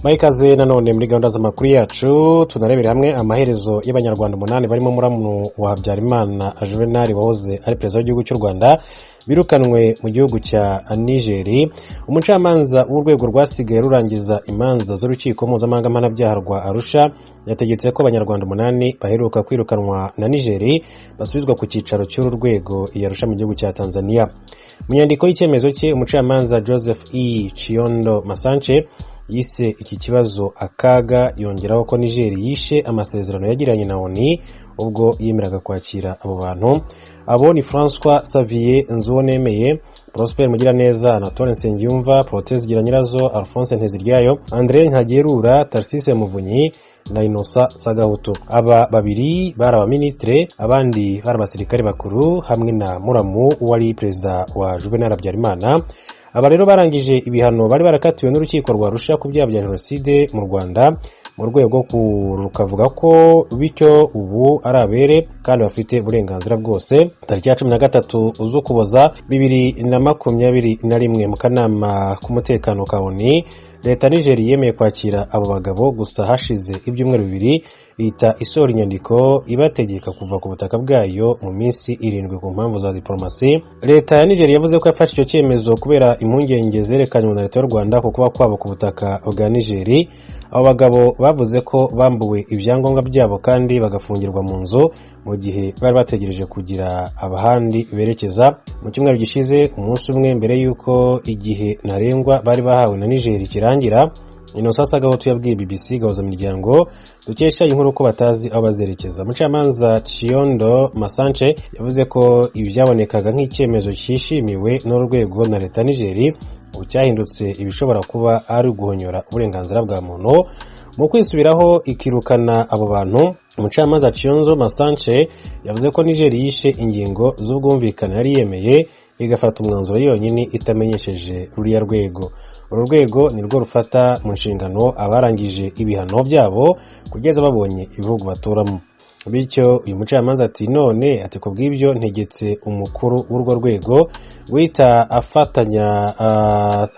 Baha ikaze nanone muri gahunda z'amakuru yacu. Tunarebera hamwe amaherezo y'Abanyarwanda umunani barimo muramu wa Habyarimana Juvenal wahoze ari perezida w'igihugu cy'u Rwanda, birukanwe mu gihugu cya Nigeri. Umucamanza w'urwego rwasigaye rurangiza imanza z'Urukiko Mpuzamahanga Mpanabyaha rwa Arusha yategetse ko Abanyarwanda umunani baheruka kwirukanwa na Nigeri basubizwa ku cyicaro cy'uru rwego i Arusha mu gihugu cya Tanzania. Mu nyandiko y'icyemezo cye, umucamanza Joseph E Chiondo Masanje yise iki kibazo akaga, yongeraho ko Nigeri yishe amasezerano yagiranye na ONU ubwo yemeraga kwakira abo bantu. Abo ni Francois Xavier Nzuwonemeye, Prosper Mugiraneza, Anatole Nsengiyumva, Proteze Nyirazo, Alphonse Nteziryayo, Andre Ntagerura, Tarsise Muvunyi na Innocent Sagahutu. Aba babiri bari abaminisitire, abandi bari abasirikare bakuru, hamwe na muramu wari perezida wa Juvenal Habyarimana. Aba rero barangije ibihano bari barakatiwe n'urukiko rwa Arusha ku byaha bya jenoside mu Rwanda, mu rwego rukavuga ko bityo ubu ari abere kandi bafite uburenganzira bwose. Tariki ya 13 z'Ukuboza 2021, mu kanama k'umutekano ka ONU, leta Nigeri yemeye kwakira abo bagabo. Gusa hashize ibyumweru 2 ihita isohora inyandiko ibategeka kuva ku butaka bwayo mu minsi 7 ku mpamvu za diporomasi. Leta ya Nigeri yavuze ko yafashe icyo cyemezo kubera impungenge zerekanywe na leta y'u Rwanda ku kuba kwabo ku butaka bwa Nigeri. Abo bagabo bavuze ko bambuwe ibyangombwa byabo kandi bagafungirwa mu nzu mu gihe bari bategereje kugira abahandi berekeza. Mu cyumweru gishize, umunsi umwe mbere y'uko igihe ntarengwa bari bahawe na Nigeri kirangira, Innocent Sagahutu yabwiye BBC Gahuzamiryango dukesha inkuru ko batazi aho bazerekeza. Umucamanza Chiondo Masanje yavuze ko ibyabonekaga nk'icyemezo cyishimiwe n'urwego na leta Nigeri ubu cyahindutse ibishobora kuba ari uguhonyora uburenganzira bwa muntu mu kwisubiraho ikirukana abo bantu. Umucamanza Chionzo Masanje yavuze ko Nigeri yishe ingingo z'ubwumvikane yari yemeye, igafata umwanzuro yonyine itamenyesheje ruriya rwego. Uru rwego ni rwo rufata mu nshingano abarangije ibihano byabo kugeza babonye ibihugu baturamo. Bityo uyu mucamanza ati none, ati ku bw'ibyo ntegetse umukuru w'urwo rwego guhita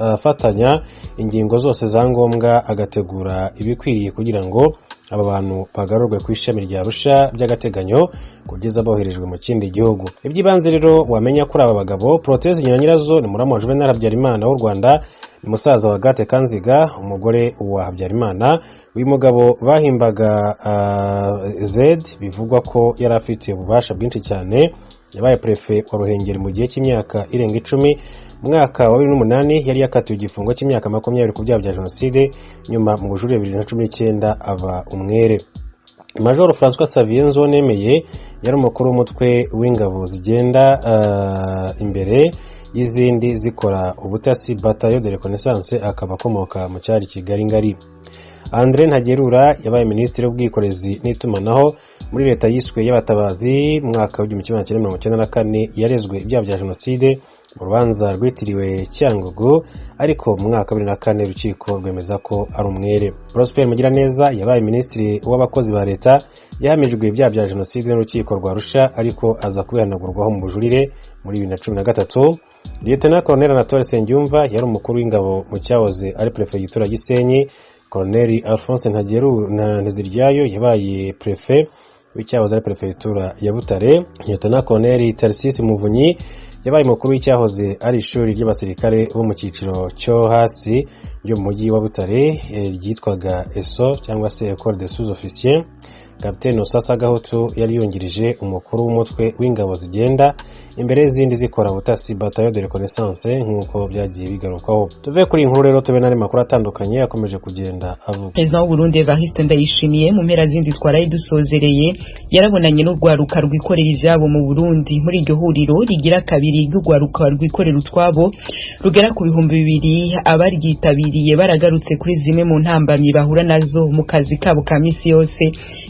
afatanya ingingo zose za ngombwa, agategura ibikwiriye kugira ngo aba bantu bagarurwe ku ishami rya Arusha by'agateganyo kugeza boherejwe mu kindi gihugu. Iby'ibanze rero wamenya kuri aba bagabo: Proteze Nyiranyirazo ni muramu wa Juvenal Habyarimana w'u Rwanda, ni musaza wa Gate Kanziga, umugore wa Habyarimana. Uyu mugabo bahimbaga Z, bivugwa ko yari afite ububasha bwinshi cyane. Yabaye perefe wa Ruhengeri mu gihe cy'imyaka irenga 10. Mu mwaka wa 2008 yari yakatiwe igifungo cy'imyaka 20 ku byaha bya jenoside, nyuma mu bujurire 2019 aba umwere. Major Francois Xavier Nzuwonemeye yari umukuru w'umutwe w'ingabo zigenda imbere y'izindi zikora ubutasi, Bataillon de Reconnaissance, akaba akomoka mu cyari Kigali Ngari. Andre Ntagerura yabaye minisitiri w'ubwikorezi n'itumanaho muri leta yiswe y'Abatabazi mu mwaka w'1994. Yarezwe ibyaha bya jenoside mu rubanza rwitiriwe Cyangugu, ariko mu mwaka wa 2004 urukiko rwemeza ko ari umwere. Prosper Mugiraneza yabaye minisitiri w'abakozi ba leta. Yahamijwe ibyaha bya jenoside n'urukiko rwa Arusha, ariko aza kubihanagurwaho mu bujurire muri 2013. Lieutenant Colonel Anatole Nsengiyumva yari umukuru w'ingabo mu cyahoze ari perefegitura Gisenyi. Colonel Alphonse Nteziryayo yabaye prefe w'icyahoze ari perefegitura ya Butare. Lieutenant Colonel Tarsisi Muvunyi yabaye umukuru w'icyahoze ari ishuri ry'abasirikare bo mu cyiciro cyo hasi ryo mu mujyi wa Butare, ryitwaga ESO cyangwa se Ecole des Sous Officiers. Kapiteni Innocent Sagahutu yari yungirije umukuru w'umutwe w'ingabo zigenda imbere y'izindi zikora ubutasi, Bataillon de Reconnaissance, nk'uko byagiye bigarukwaho. Tuve kuri iyi nkuru rero, tube n'andi makuru atandukanye akomeje kugenda avuga. Perezida w'Uburundi Evariste Ndayishimiye, mu mpera zindi twaraye dusozereye, yarabonanye n'urwaruka rwikorera ivyabo mu Burundi. Muri iryo huriro rigira kabiri ry'urwaruka rwikorera utwabo rugera ku 2000, abaryitabiriye baragarutse kuri zimwe mu ntambamyi bahura nazo mu kazi kabo ka misi yose.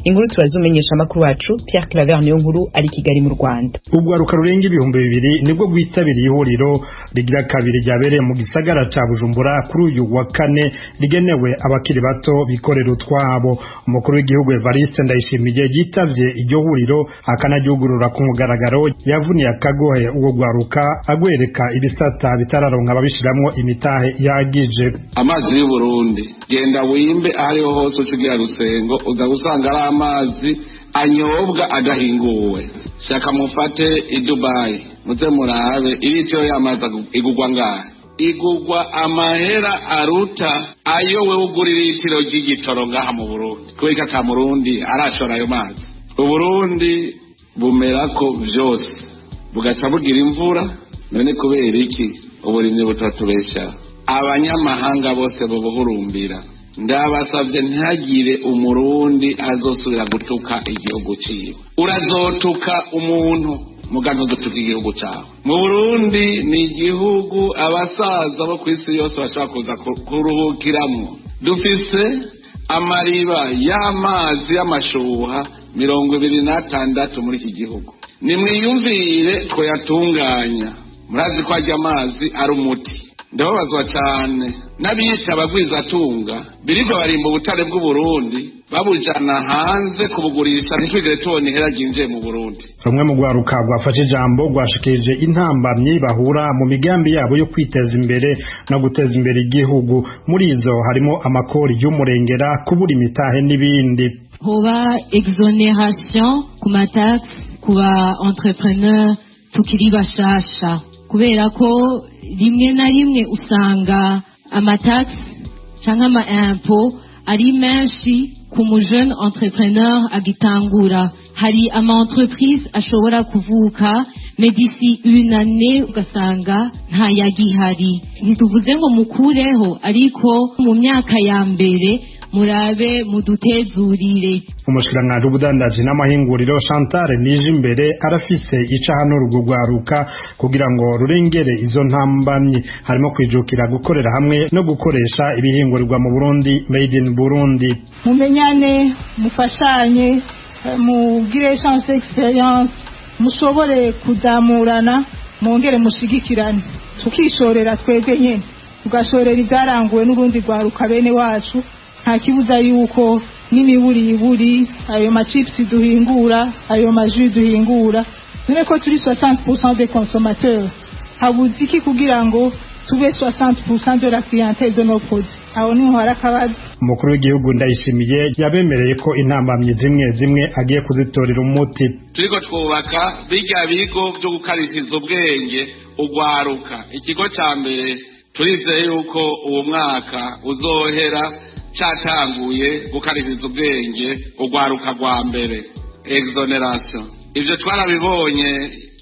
Inkuru Inkuru tubazumenyesha amakuru wacu Pierre Claver niyo nkuru ari Kigali mu Rwanda. Urwaruka rurenga 2000 nibwo rwitabiriye ihuriro rigira kabiri ryabereye mu gisagara ca Bujumbura kuri uyu wa kane, rigenewe abakiri bato bikorera utwabo. Umukuru w'igihugu Evariste Ndayishimiye yitavye iryo huriro akanaryugurura ku mugaragaro, yavuniye akagohe uwo rwaruka agwereka ibisata bitararonka ababishiramwo imitahe yagije. Amazi y'u Burundi, genda wimbe ahariho hose uca ugira Rusengo, uza gusanga ari amazi anyobwa adahinguwe. Shaka mufate i Dubai muze murabe iritiro y'amazi igugwa ngahe, igugwa amahera aruta ayo wewe ugura iritiro ry'igitoro ngaha mu Burundi. Kubera ata Murundi arashora ayo mazi. Uburundi bumerako vyose, bugaca bugira imvura. None kubera iki uburimyi butatubesha? Abanyamahanga bose bobuhurumbira. Ndabasavye, ntihagire Umurundi azosubira gutuka igihugu ciwe. Urazotuka umuntu, muga ntuzotuka igihugu cawe. Mu Burundi ni igihugu abasaza bo kw'isi yose bashobora kuza kuruhukiramwo. Dufise amariba y'amazi y'amashuha 26 muri iki gihugu. Nimwiyumvire twayatunganya. Murazi ko arya amazi ari umuti. Ndababazwa cyane n'abiyita abagwizatunga birirwa barimba ubutare bw'Uburundi babujana hanze kubugurisha, ntitwigere tubona ihera ryinjiye mu Burundi. Rumwe mu rwaruka rwafashe ijambo rwashikirije intambamyi bahura mu migambi yabo yo kwiteza imbere no guteza imbere igihugu. Muri izo harimo amakori y'umurengera, kubura imitahe n'ibindi. Hoba exonération ku ma taxes ku ba entrepreneur tukiri bashasha, kubera ko rimwe na rimwe usanga ama taxes canke ama impôts ari menshi ku mu jeune entrepreneur agitangura. Hari ama entreprise ashobora kuvuka, mais d'ici une année ugasanga ntayagihari. Ntituvuze ngo mukureho, ariko mu myaka ya mbere murabe mudutezurire. Umushikiranganji w'ubudandaji n'amahinguriro Chantal Nijimbere arafise ica hano urwo rwaruka kugira ngo rurengere izo ntambamyi, harimo kwijukira gukorera hamwe no gukoresha ibihingurirwa mu Burundi, made in Burundi. Mumenyane, mufashanye, mugire échange d'expérience, mushobore kuzamurana, mwongere mushigikirane. Tukishorera twebwe nyene, tugashorera ibyaranguwe n'urundi rwaruka bene wacu. Nta kibuza yuko n'imiburiburi ayo ma chips duhingura, ayo ma jus duhingura, none ko turi 60% des consommateurs, habuze iki kugira ngo tube 60% de la clientèle de nos produits? Aho niho hari akabazo. Umukuru w'igihugu Ndayishimiye yabemereye ko intambamyi zimwe zimwe agiye kuzitorera umuti. Turiko twubaka birya bigo vyo gukarishiriza ubwenge ugwaruka. Ikigo ca mbere turizeye yuko uwo mwaka uzohera catanguye gukarishiriza ubwenge ugwaruka rwa mbere. Exonération, ivyo twarabibonye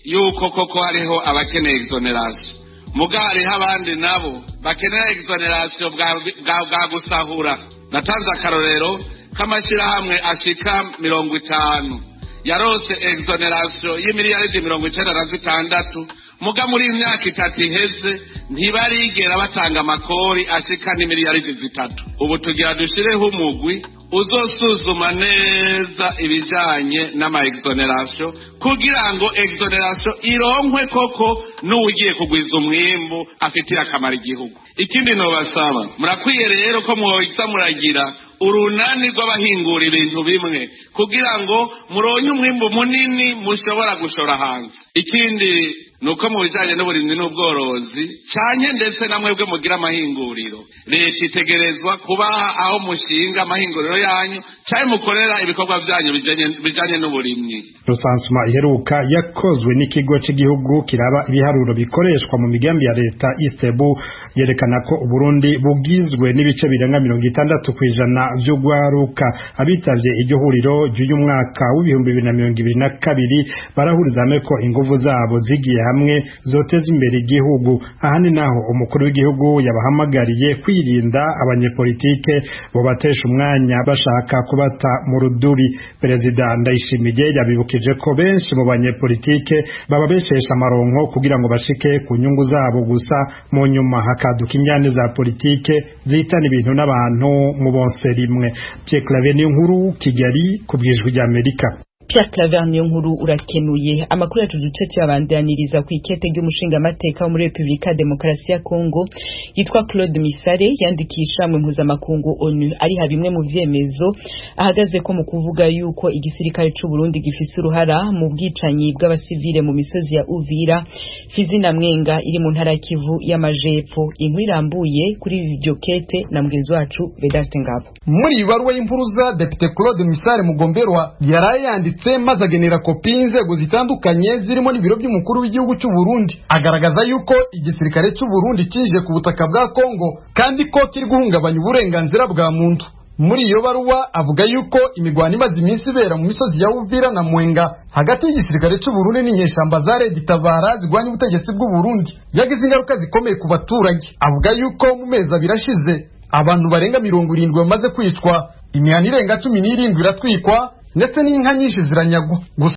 yuko koko hariho abakeneye exonération, muga hariho abandi nabo bakenera exonération bwa gusahura. Natanze akarorero k'amashyirahamwe ashika 50 yarose exonération y'imiliyaridi 96, muga muri iyi myaka 3 iheze ntibarigera batanga amakori ashika n'imiliyaridi 3. Ubu tugira dushireho umugwi uzosuzuma neza ibijanye n'ama exonération, kugira ngo exonération ironkwe koko n'uwugiye kugwiza umwimbu afitiye akamaro igihugu. Ikindi nobasaba, murakwiye rero ko mwoza muragira urunani rw'abahingura ibintu bimwe kugira ngo muronke umwimbu munini mushobora gushora hanze. Ikindi ni uko mu bijanye n'uburimyi n'ubworozi canke ndetse na mwebwe mugira amahinguriro, leta itegerezwa kubaha aho mushinga amahinguriro yanyu canke mukorera ibikorwa vyanyu bijanye n'uburimyi. Recensement iheruka yakozwe n'ikigo cy'igihugu kiraba ibiharuro bikoreshwa mu migambi ya leta, ISTEEBU, yerekana ko Uburundi bugizwe n'ibice birenga 60% vy'ugwaruka. Abitavye iryo huriro ry'uyu mwaka w'2022 barahuriza hamwe ko inguvu zabo zigiye hamwe zoteza imbere igihugu. Ahandi naho umukuru w'igihugu yabahamagariye kwirinda abanyepolitike bobatesha umwanya bashaka kubata mu rudubi. Perezida Ndayishimiye yabibukije ko benshi mu banyepolitike bababeshesha amaronko kugira ngo bashike ku nyungu zabo gusa, mu nyuma hakaduka injyane za politike zihitana ibintu n'abantu mu bonse rimwe. Pierre Claver Niyonkuru, Kigali, ku bw'Ijwi ry'Amerika. Pierre Claver Niyonkuru, urakenuye. Amakuru yacu duce tuyabandaniriza ku ikete ry'umushingamateka wo muri Republika Demokarasi ya Kongo yitwa Claude Misare yandikisha mu mpuzamakungu ONU, ariha bimwe mu vyemezo ahagaze ko mu kuvuga yuko igisirikare c'u Burundi gifise uruhara mu bwicanyi bw'abasivile mu misozi ya Uvira, Fizi na Mwenga iri mu ntara ya Kivu y'Amajepfo. Inkuru irambuye kuri iryo kete na mugenzi wacu Vedaste Ngabo. Muri iyi baruwa y'impuruza, Depite Claude Misare Mugomberwa yaraye yanditse maze agenera kopi y'inzego zitandukanye zirimo n'ibiro by'umukuru w'igihugu cy'u Burundi, agaragaza yuko igisirikare cy'u Burundi kije ku butaka bwa Kongo kandi ko kiri guhungabanya uburenganzira bwa muntu. Muri iyo baruwa avuga yuko imigwano imaze iminsi ibera mu misozi ya Uvira na Mwenga hagati y'igisirikare cy'u Burundi n'inyeshyamba za Red Tabara zirwanya ubutegetsi bw'u Burundi yagize ingaruka zikomeye ku baturage. Avuga yuko mu mezi 2 ashize abantu barenga 70 bamaze kwicwa, imihana irenga 17 iratwikwa, ndetse n'inka nyinshi ziranyagwa. Gusa